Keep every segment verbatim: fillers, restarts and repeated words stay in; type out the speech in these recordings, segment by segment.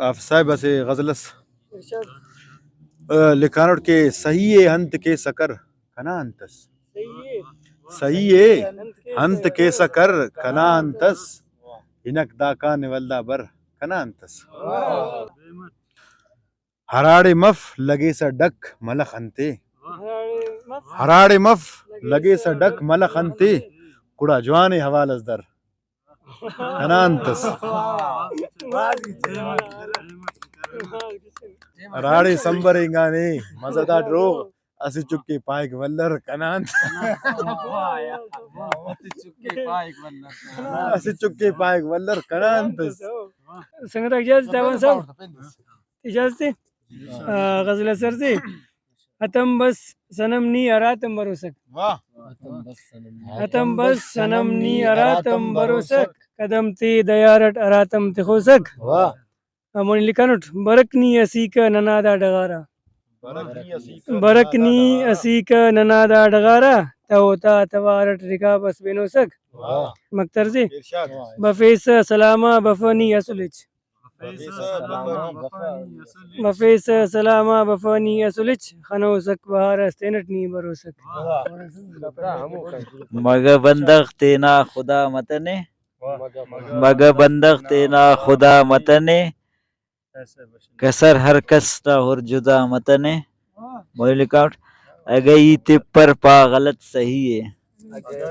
حافظ صاحب اسہ غزل اس، آ، لکھانٹ کہ سہی ءِ انت کیسہ کر کنا انت اس۔ سہی ءِ انت کیسہ کر کنا انت اس۔ ہنک داکان ولدا بر کنا انت اس۔ ہراڑے مف لگیسہ ڈک ملخ انتے۔ ہراڑے مف لگیسہ ڈک ملخ انتے۔ گڑا جوان ءِ حوال اس در کنا انت اس۔ ہراڑے سنبرینگانے مزہ داٹ روغ، اسہ چکے پائک ولر کنا انت۔ اسہ چکے پائک ولر کنا انت اس۔ سنگت آک اجازت ءِ، اعوان صاحب، اجازت ءِ۔ آ، غزل اثر سے، ہتم بس صنم نی ہراتم بروسک۔ واہ۔ ہتم بس صنم نی ہراتم بروسک، قدم تے دیار اٹ ہراتم تخوسک۔ واہ۔ آ، مونی لکھانٹ، برک نی اسیکہ ننا دا ڈغارا۔ برک نی اسیکہ ننا دا ڈغارا، تہو تا توار اٹ رکاب اس بنوسک۔ واہ۔ مکتر سے، ارشاد۔ بفیسہ سلام آ بفہ نی اسل ہچ۔ بفیسہ سلام آ بفہ نی اسل ہچ، خنوسک بہار اس تینٹ نی بروسک۔ مگہ بندغ تینا خدا متنے، مگہ بندغ تینا خدا متنے، کسر ہر کس نا ہر جدا متنے۔ مونی لکھانٹ، اگہ ای تپر پا غلط صحیح ءِ،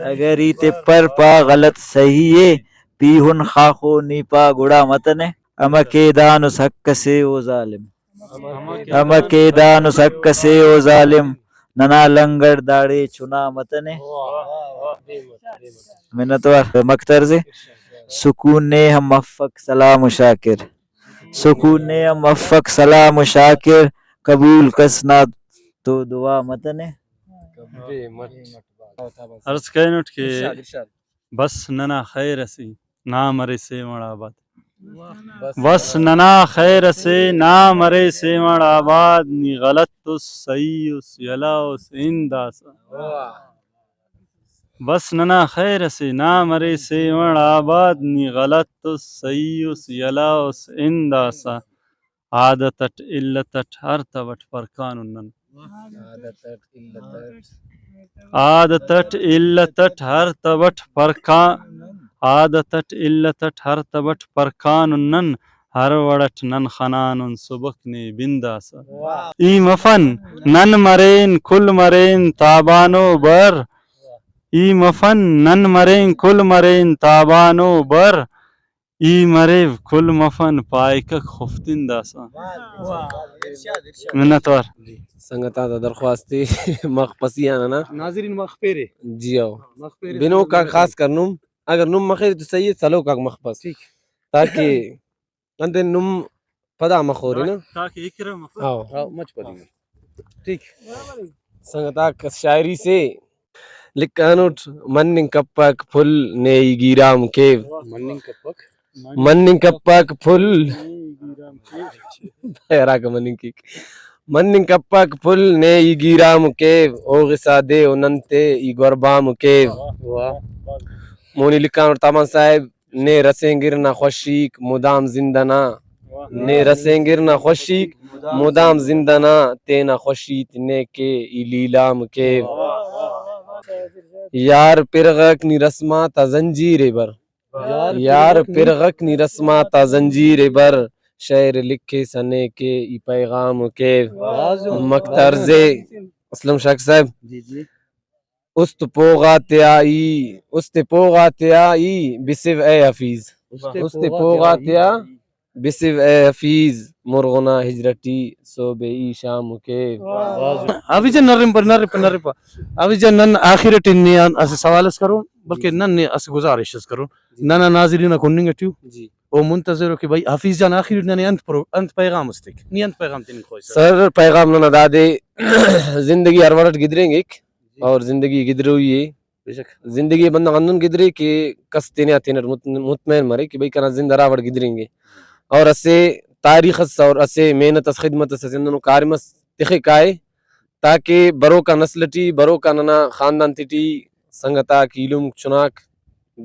اگر ای تپر پا غلط صحیح ءِ، پیہن خاخو نی پا گڑا متنے۔ امہ کے دانس حق اسے او ظالم، امہ کے دانس حق اسے او ظالم، ننا لنگڑ داڑے چنا متنے۔ منت وار۔ مکتر سے، سکون نے ہم مفک سلام و شاکر، سکون نے ہم مفک سلام و شاکر، قبول کس نا تو دعا متنے۔ عرض کرینٹ کہ بس ننا خیر اسے نا مرے سیوڑ آباد۔ بس ننا خیر اسے نا مرے سیوڑ آباد، نی غلط اس، صحیح اس، یلا اس، ہند داسہ۔ بس ننا خیر اسے نا مرے سیوڑ آباد، نی غلط اس، صحیح اس، یلا اس، ہند داسہ۔ عادت اٹ علت اٹ ہر تب اٹ پرکانن نن۔ عادت اٹ علت اٹ ہر تب اٹ پرکا-، عادت اٹ علت اٹ ہر تب اٹ پرکانن نن، ہر وڑ اٹ نن خنانن سبک نے بنداسہ۔ ای مفن نن مرین کل مرین تابانو بر، ای مفن نن مرین کل مرین تابانو بر، ای مریو کل مفن پائکک خفتن داسہ۔ منت وار۔ سنگت آتا درخواست ءِ، مخ پسی آن ننا۔ ناظرین مخ پیرے۔ جی ہو۔ مخ پیرے بنوک آک سنگت۔ خاص کر نم، اگر نم مخیر تو صحیح ءِ، سلوک آک مخ پس۔ ٹھیک۔ تاکہ انتئے نم پدا مخورے نا۔ تاکہ اکرم مخور۔ ہاں۔ ہاں، مچ پدی۔ ٹھیک۔ سنگت آک شاعری سے لکھانٹ، مننگ کپک پھل نے ای گیرام کیو۔ مننگ کپک۔ مننگ کپک پھل۔ ہراکہ مننگ کیک۔ مننگ کپک پھل نے ای گیرام کیو، اوغسا دے و ننتے ای گوربام کیو۔ واہ۔ مونی لکھانٹ تامان صاحب، نے رسینگر نا خوشیک مدام زند ئنا۔ واہ۔ نے رسینگر نا خوشیک مدام زند ئنا، تینا خوشی تے نے کے ای لیلام کیو۔ واہ، واہ، واہ۔ یار پرغک نی رسم آتا زنجیر ءِ بر۔ یار یار پرغک پرغک نی رسم آتا زنجیر ءِ بر، شعر لکھیسہ نے کے ای پیغام کیو۔ واہ۔ مکتر سے اسلم شاکر صاحب۔ جی، جی۔ است پوغ آتیا ای، است پوغ آتیا ای بسو اے حفیظ۔ است است پوغ پوغ آتیا آتیا ای۔ بسو اے حفیظ، مرغ نا ہجر ٹی سہب ای شام کیو۔ واہ۔ حافظ جان، نرم پر، نرم پر، نرم پر۔ حافظ جان، نن آخر ٹی نے آن اسہ سوال اس کرون، بلکہ جی، جی۔ نن نے اسہ گزارش اس کرون۔ جی۔ ننا ناظرین آک ہننگ ٹی ءُ۔ جی۔ او منتظر ءُ کہ بھئی حافظ جان آخر ٹی ننے انت پرو-، انت پیغام اس تیک؟ نی انت پیغام تننگ خواہسہ؟ سر، پیغام ننا دادے، زندگی ہر وڑ اٹ گدرینگک، جی۔ اور زندگی گدروئی ءِ۔ بے شک۔ زندگی بندغ ہندن گدرے کہ کس تینے آ تینٹ مط-، مطمئن مرے کہ بھئی کنا زند ہرا وڑ گدرینگے۔ اور اسہ تاریخ اس اور اسہ محنت اس، خدمت اس، اسہ ہندنو کاریم اس تخے کائے، تاکہ بروکا نسل ٹی، بروکا ننا خاندان تیٹی سنگتاک، ایلم چناک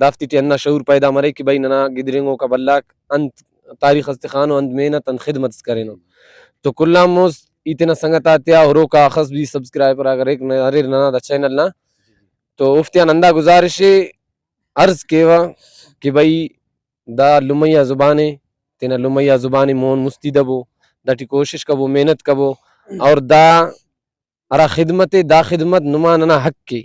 دافتے ٹی ہندا شعور پیدا مرے کہ بھئی ننا گدرینگوکا بھلاک انت تاریخ اس تخانو، انت محنت انت خدمت اس کرینو۔ تو کل آن مست ای تینا سنگت آتیا ہروکا اخس بھی سبسکرائبر اگر ایک نہ اریر ننا دا چینل نا، تو اوفتیان ہندا گزارش ءِ عرض کیوہ کہ بھئی دا لمئی آ زبان ءِ، تینا لمئی آ زبان ءِ مون مستی دبو، داٹی کوشش کبو، محنت کبو، اور دا ہرا خدمت ءِ، دا خدمت نما ننا حق ءِ۔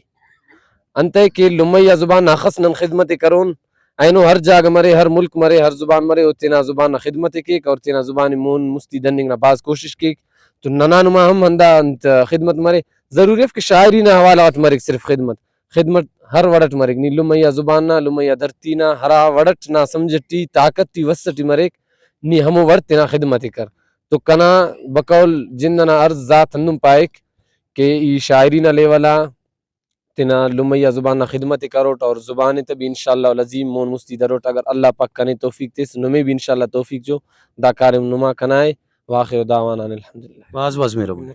انتئے کہ لمئی آ زبان نا اخس نن خدمت ءِ کرون، اینو ہر جاگہ مرے، ہر ملک مرے، ہر زبان مرے، او تینا زبان نا خدمت ءِ کیک اور تینا زبان ءِ مون مستی دننگ نا بھاز کوشش کیک۔ تو ننا نما ہم ہندا انت خدمت مرے۔ ضروری اف کہ شاعری نا حوالہ غاٹ مریک صرف خدمت، خدمت ہر وڑ اٹ مریک۔ نی لمئی آ زبان نا، لمئی آ دھرتی نا ہرا وڑ اٹ نا سمجھ ٹی، طاقت ٹی، وس ٹی مریک، نی ہمو وڑ تینا خدمت ءِ کر۔ تو کنا بقول جند انا عرض ذات ہندن پائک کہ ای شاعری نا لیول آ تینا لمئی آ زبان نا خدمت ءِ کروٹ اور زبان ءِ تہ بھی انشاءاللہ العظیم مون مستی دروٹ، اگر اللہ پاک کنے توفیق تس، نمے بھی انشاءاللہ توفیق جو۔ دا کاریم نما کنا ءِ۔ واخر دعوانا ان الحمدللہ۔ بھاز بھاز مہربانی۔